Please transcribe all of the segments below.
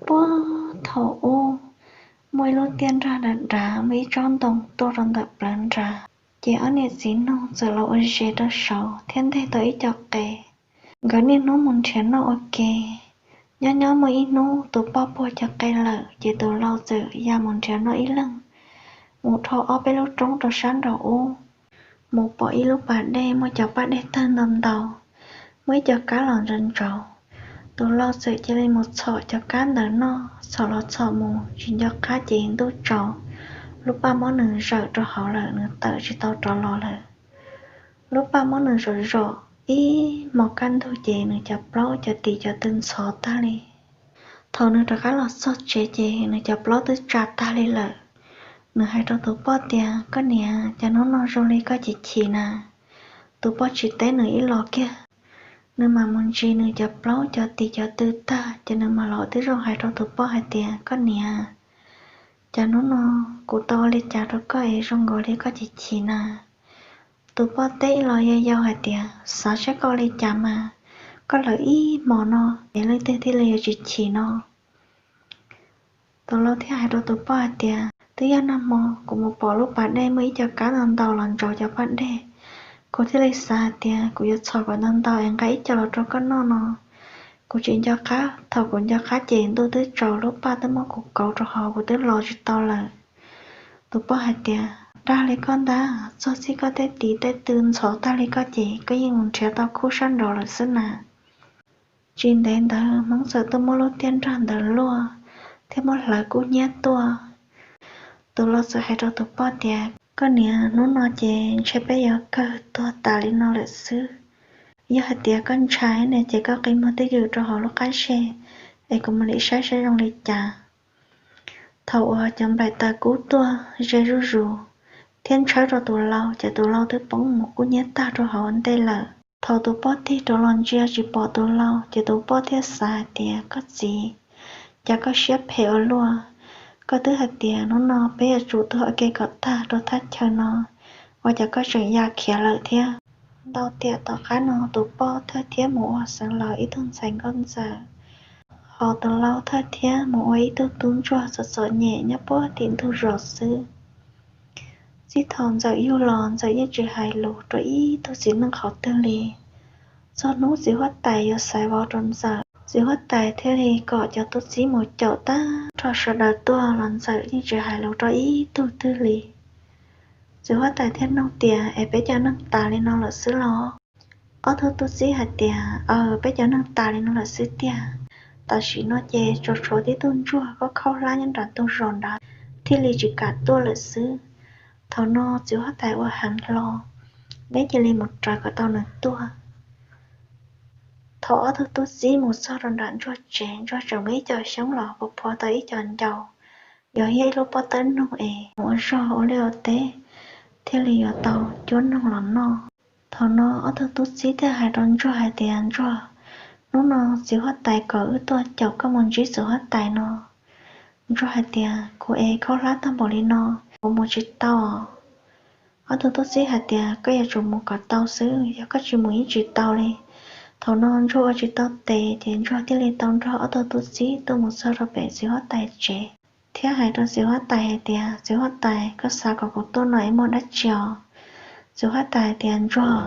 Puag thaum ub, muaj ib lub tiaj nrag dav dav, muaj ib tsob ntoo tuaj rau ntawm plawv nrad. Ces ob niam txiv noog txawm los ua zes rau saud thiab nteg tau ib co qe. Nkawd niaj hnub mus nrhiav noj ua ke. Nyob nyob muaj ib hnub tus poj puag cov qe lawm, ces tus lau txawm ya mus nrhiav noj ib leeg. Mus dhau ob peb lub roob rau sab nraum ub, mus pom ib lub pas dej muaj cov paj dej tawg ntau ntau, muaj ib co kab los ntsaws ntsaud. Tus lau txawm cia li mus txhom cov kab ntawd noj, txhom los txhom mus tsis nco qab ces ntuj tsaus, lub paj muab nws zawm rau hauv lawm, nws tawm tsis tau rov los lawm. Lub paj muab nws zom zom ib hmos kaj ntug ces nws cov plaub cov tis cov tw ntxhov tag li. Thaum nws rov qab los txog tsev ces nws cov plaub twb tsa tag li lawm. Nws hais rau tus poj tias, Koj niam, cas hnub no zoo li koj chim chim na? Tus poj tsis teb nws ib los kiag. Nws mam mus ntsis nws cov plaub cov tis cov tw tag ces nws mam los twb zoo hais rau tus poj hais tias, Koj niam, cas hnub no kuv tau ua li cas rau koj es zoo nkaus li koj chim chim na? Tus poj teb ib los yau yau hais tias, Xav saib koj ua li cas mas, koj lawm ib hmos no es leej twg thiaj li yuav tsis chim no? Tus lau thiaj hais rau tus poj hais tias, Twb yog nag hmo kuv mus pom lub pas dej muaj ib co kab ntau ntau los ntsaws cov paj dej, kuv thiaj li xav hais tias kuv yuav txhom kom ntau ntau es nqa ib co los rau koj noj no. Kuv tsis nco qab, thaum kuv nco qab ces ntuj twb tsaus, lub paj twb muab kuv kauv rau hauv, kuv twb los tsis tau lawm. Tus poj hais tias, Dag li koj ntag, txog txij koj tej tis tej tw ntxhov tag li koj ces koj yeej mus nrhiav tau khub sab nraud lawm xwb na. Tsis ntev ntawd Hmoob txawm tuaj muab lub tiaj nrag ntawd luaj thiab muab hlawv kub hnyiab tuaj. Tus lau txawm hais rau tus poj tias, Koj niam, hnub no ces ntshe peb yuav kawg tuag tas li no lawm xwb. Yog hais tias koj ntshai ne ces koj qi muag twj ywm rau hauv lub qab ze es kuv mam li saib saib zoo li cas. Thaum uas cov nplaim taws kub tuaj ze zuj zus thiab ntshawb rau tus lau ces tus lau twb poob mus kub hnyiab tag rau hauv ntej lawm. Thaum tus poj tig rov los ntsia tsis pom tus lau ces tus poj thiaj xav hais tias, Koj txiv, cas koj siab phem ua luaj? Koj twb hais tias hnub no peb yuav tsum tuag ua ke kom tag rau thaj chaw no, ua cas koj tseem ya khiav lawm thiab? Ntau tiam tom qab no tus poj thawj thiab mus ua xeev laus ib tug ntxhais nkauj ntxawm, ho tus lau thawj thiab mus ua ib tug tub ntsuag txom txom nyem nyob puag tim ntug zos xwb. Txij thaum Ntxawm yug los Ntxawm yeej tsis hais lus rau ib tug txiv neej qhov twg li. Txog hnub txiv huab tais yuav xaiv vauv rau Ntxawm, txiv huab tais thiaj li kom cov tub txib mus caum tag nrho sawv daws tuaj los Ntxawm yeej tsis hais lus rau ib tug twg li. Txiv huab tais thiaj nug tias, Es peb cov neeg tas li no lawm xwb los? Ob tug tub txib hais tias, Aw, peb cov neeg tas li no lawm xwb tiag. Tam sim no ces tsuas tshuav tib tug ntsuag khaub khaub hlab nyob nram ntug zos nrad thiaj li tsis kam tuaj lawm xwb. Thaum no txiv huab tais ua heev hlo, neb cia li mus raws kom tau nws tuaj. Thaum ob tug tub txib mus txog rau nram ntsuag tsev, ntsuag tseem muaj ib co xyoob los puas phua tau ib co ncau, yog thiab ib lub pob tawb noog es mus ua zog ua liaj ua teb, thiaj li yuav tau cuab noog los noj. Thaum no ob tug tub txib thiaj hais rau ntsuag hais tias, Ntsuag, hnub no txiv huab tais kom wb tuaj caum koj mus ntsib txiv huab tais no. Ntsuag hais tias, Kuv es khaub hlab tag npaum li no, kuv mus tsis tau. Ob tug tub txib hais tias, Koj yuav tsum mus kom tau xwb, yog koj tsis mus yeej tsis tau li. Thaum no ntsuag ua tsis tau tes ces ntsuag thiaj li tau nrog ob tug tub txib tuaj mus txog rau pem txiv huab tais tsev, thiab hais rau txiv huab tais hais tias, Txiv huab tais, koj xav kom kuv tuaj no es muaj dab tsi os? Txiv huab tais hais tias, Ntsuag,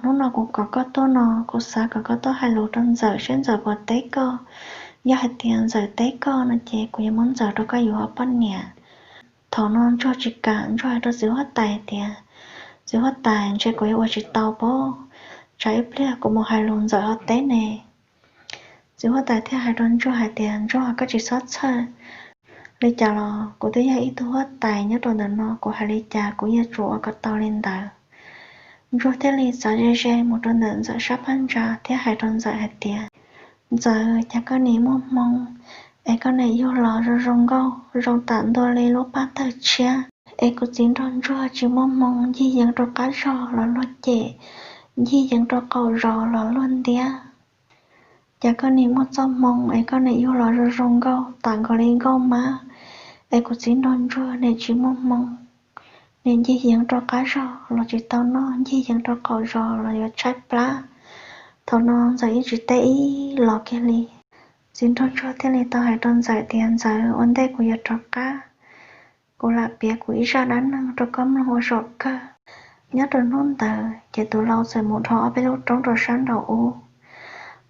hnub no kuv kom koj tuaj no, kuv xav kom koj tuaj hais lus rau Ntxawm saib Ntxawm puas teb koj. Yog hais tias Ntxawm teb koj no ces kuv yuav muab Ntxawm rau koj yuav ua poj niam. Thaum no ntsuag tsis kam, ntsuag hais rau txiv huab tais tias, Txiv huab tais, ntshe kuv yuav ua tsis tau pob, tsam ib pliag kuv mus hais lus Ntxawm ho teb ne. Txiv huab tais thiaj hais rau ntsuag hais tias, Ntsuag, koj tsis txhob txhawj. Li cas los kuv twb yog ib tug huab tais nyob rau ntawm no, kuv hais li cas kuv yeej yuav tsum ua kom tau li ntawd. Ntsuag thiaj li txav ze ze mus rau ntawm Ntxawm sab phab ntsa thiab hais rau Ntxawm hais tias, Ntxawm, cas koj nim muaj hmoo es koj nim yug los zoo zoo nkauj, zoo tam ntua li lub paj tawg tshiab, es kuv txiv nraug ntsuag tsis muaj hmoo, ncig yees rau qab zog los luag cem, ncig yees rau qaum zos los luag ntiab. Cas koj nim muaj txoj hmoo es koj nim yug los zoo zoo nkauj tam nkaus li nkauj mab, es kuv txiv nraug ntsuag nim tsis muaj hmoo, nim ncig yees rau qab zog los tsis tau noj, ncig yees rau qaum zos los yuav tshaib plab. Thaum no Ntxawm yeej tsis teb ib los kiag li. Txiv nraug ntsuag thiaj li tau hais rau Ntxawm tias, Ntxawm, ua ntej kuv yuav rov qab, kuv lam piav kuv ib zaj dab neeg rau koj mloog ua zaum kawg. Nyob rau hnub ntawd ces tus lau txawm mus dhos ob peb lub roob rau sab nraum ub,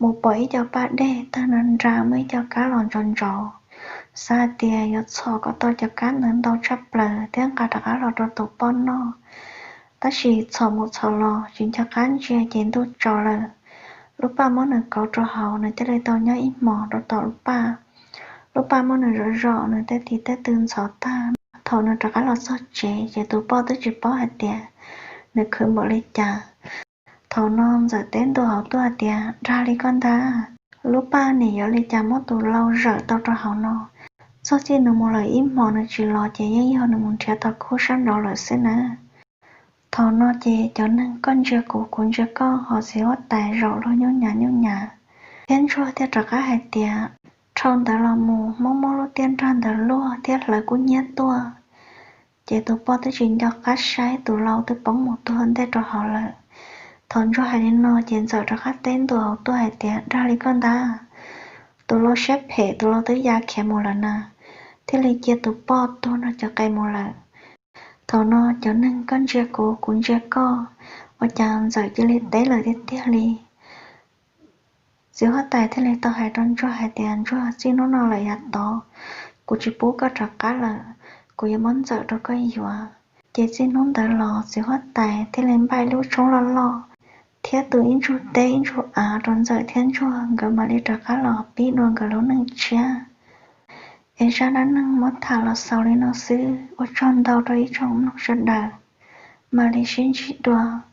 mus pom ib co paj dej tawg nra nra muaj ib co kab los ntsos ntsos, xav hais tias yuav txhom kom tau cov kab ntawd ntau tshaj plaws thiab nqa rov qab los rau tus poj noj. Tab sis txhom mus txhom los tsis nco qab ntsia ces ntuj tsaus lawm. Lub paj muab nws kauv rau hauv, nws thiaj li tau nyob ib hmos rau tom lub paj. Lub paj muab nws zom zom, nws tej tis tej tw ntxhov tag. Thaum nws rov qab los txog tsev ces tus poj twb tsis paub hais tias nws khwv npaum li cas. Thaum no Ntxawm teb ntua hauv tuaj hais tias, Dag li koj ntag, lub paj nim yuav li cas muab tus lau zawm tau rau hauv no. Txog txij nws mus lawm ib hmos nws tsis los ces yeej yog nws mus nrhiav tau khub sab nraud lawm xwb nawb. Thaum no ces cov neeg koj ntsia kuv, kuv ntsia koj ho txiv huab tais zaum luag nyuj nyav nyuj nyav, thiab ntsuag thiaj rov qab hais tias, Dhau ntawd los mus, muab muab lub tiaj nrag ntawd luaj thiab hlawv kub hnyiab tuaj. Ces tus poj twb tsis nco qab saib, tus lau twb poob mus tuag ntej rau hauv lawm. Thaum ntsuag hais li no ces Ntxawm rov qab teb ntua hauv tuaj hais tias, Dag li koj ntag, tus lau siab phem, tus lau twb ya khiav mus lawm na, thiaj li cia tus poj tuag nrog cov qe mus lawm. Thaum no cov neeg koj ntsia kuv, kuv ntsia koj, ua cas Ntxawm cia li teb lawm tiag tiag li. Txiv huab tais thiaj li tau hais rau ntsuag hais tias, Ntsuag, txij hnub no lawm yav tod, kuv tsis pub koj rov qab lawm, kuv yuav muab Ntxawm rau koj yuav. Ces txij hnub ntawd los txiv huab tais thiaj li npaj ib lub tshoob loj loj thiab tu ib ntsug teb ib ntsug av rau Ntxawm thiab ntsuag nkawd mam li rov qab los pib dua nkawd lub neej tshiab. Es zaj dab neeg muab tham los xaus li no xwb, ua tsaug ntau rau ib tsoom mloog sawv daws, mam li sib ntsib dua.